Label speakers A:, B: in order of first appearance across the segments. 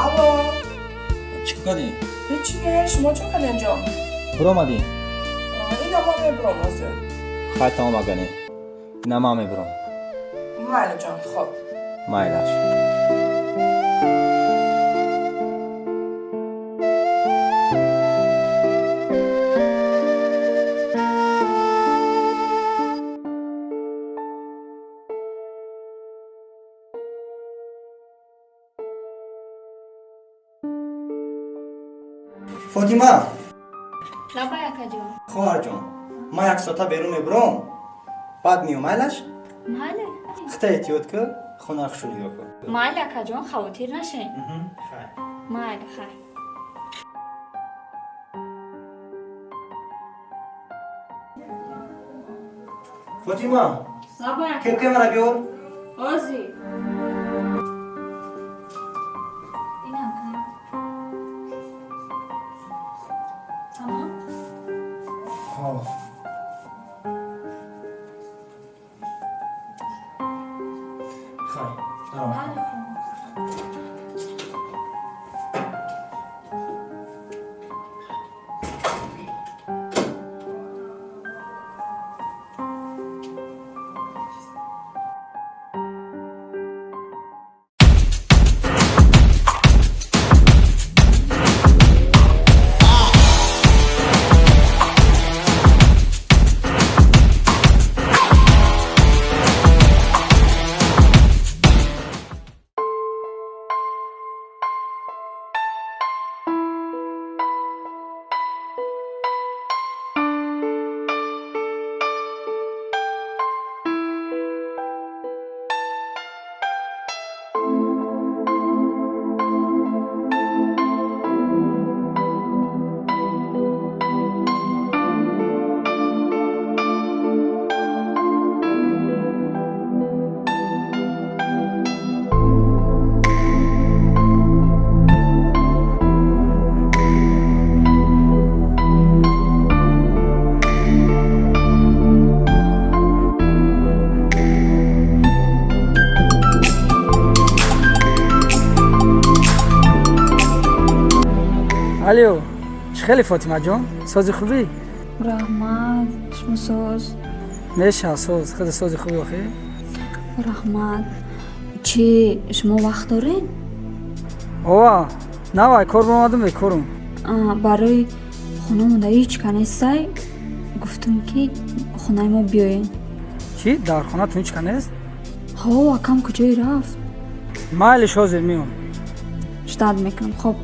A: Алло.
B: Чӣ кардӣ?
A: Ҳечи не, шумо чӣ кардем, ҷон?
B: Биромадӣ?
A: Ина ма мебурам ҳозир.
B: Хай, тамом, агане ина ман мебурам.
A: Майли, ҷон, хоб.
B: Майлаш. Фотима.
C: Лабай, акаҷон.
B: Хоҳарҷон, ман як соата берун мебурам, баъд меом, майлаш?
C: Майли.
B: Хита эҳтиёт кун, хонаро хушу нигоҳ кун.
C: Майли, акаҷон, хавотир нашед.
B: Хай.
C: Майли, хай.
B: Фотима.
C: Лабай, ака.
B: Кепкаи мара биёр.
C: Ҳозир. Ина, ака. Тамом.
B: Ҳо. Хай, даром.
C: Майли, хуб.
D: Алё, чӣ хеле, Фотимаҷон, сози, хубӣ?
C: Раҳмат, шумо соз?
D: Меша, соз, хеле сози, хубӣ охе?
C: Раҳмат. Чӣ, шумо вақт доред?
D: Ова, навай кор бомадам, бекорум.
C: Барои хона монда ҳеҷ ка нестай, гуфтум, ки хонаи мо биёед.
D: Чӣ, дар хонатон ҳеҷ ка нест?
C: Ҳо, акам куҷое рафт.
D: Майлиш, ҳозир меом.
C: Ждать мекунам, хоб.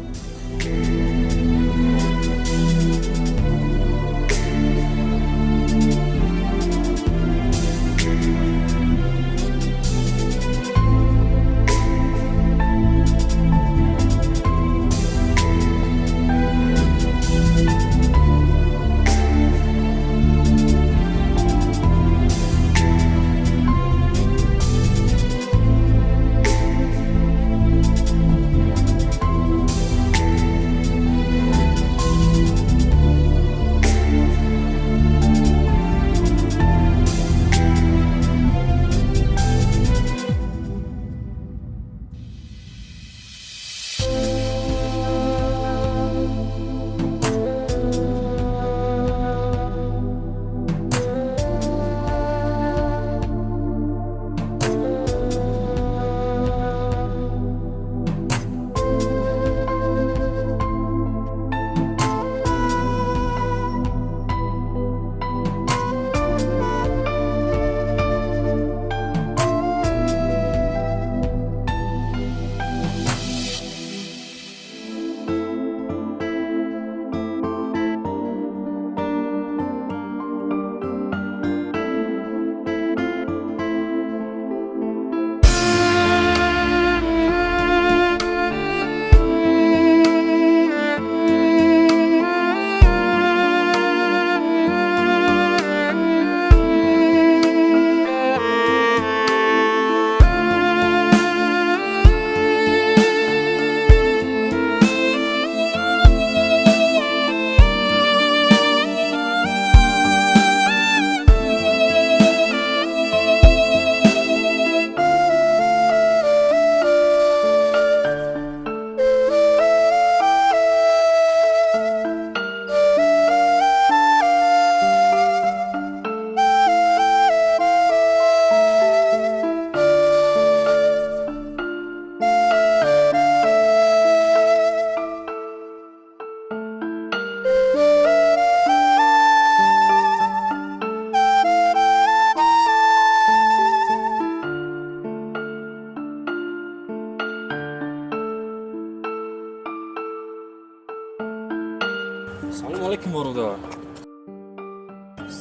E: Салом алейкум, бародар.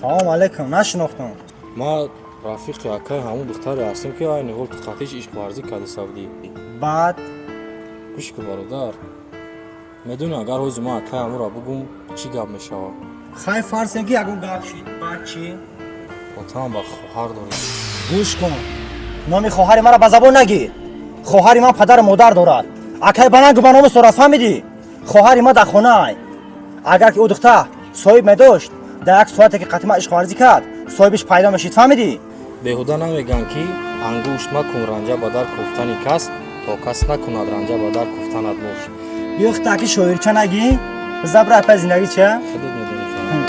B: Салом алейкум, нашинохтам.
E: Ман рафиқи акаи ҳамун духтаре ҳастем, ки айни ҳол ту қатиш ишқварзӣ карда будӣ.
B: Баъд?
E: Гӯш кун, бародар, медонӣ, агар ҳози ман акаи ҳамуро бугум, чӣ гап мешавад?
B: Хай, фарзем, ки ягон гап шид, баъд чӣ?
E: Отаам ба хоҳар дорӣ.
B: Гӯш кун, номи хоҳари маро ба забон нагир. Хоҳари ман падару модар дорад, акай банангу ба номус дорад, фаҳмидӣ? Хоҳари ман дар хонаай. Агар ки ӯ духтар соҳиб медошт, дар як соате ки қатима ишқварзӣ кард, соҳибиш пайдо мешид, фаҳмидӣ?
E: Беҳуда намегӯянд, ки ангушт макун ранҷа ба дар кӯфтани кас, то кас накунад ранҷа ба дар кӯфтанат мушт.
B: Биёхта, ки шоирча нагӣ, забра апа зиндагӣ чия.
E: Худат медонӣ, хай.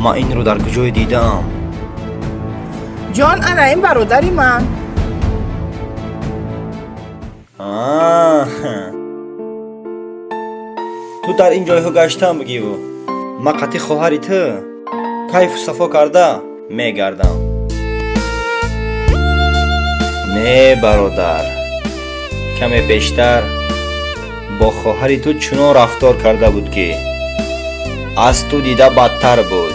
B: Ман инро дар куҷое дидаам?
A: Ҷон, ана ин бародари ман.
B: Ту дар ин ҷойҳо гаштаам бигиву ман қатъи хоҳари ту кайфу сафо карда мегардам. Не, бародар, каме пештар бо хоҳари ту чунон рафтор карда буд, ки аз ту дида бадтар буд.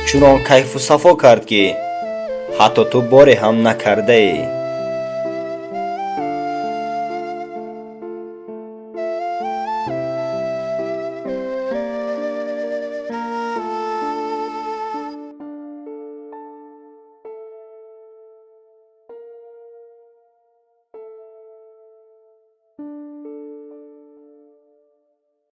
B: Чунон кайфу сафо кард, ки ҳатто ту боре ҳам накардаӣ.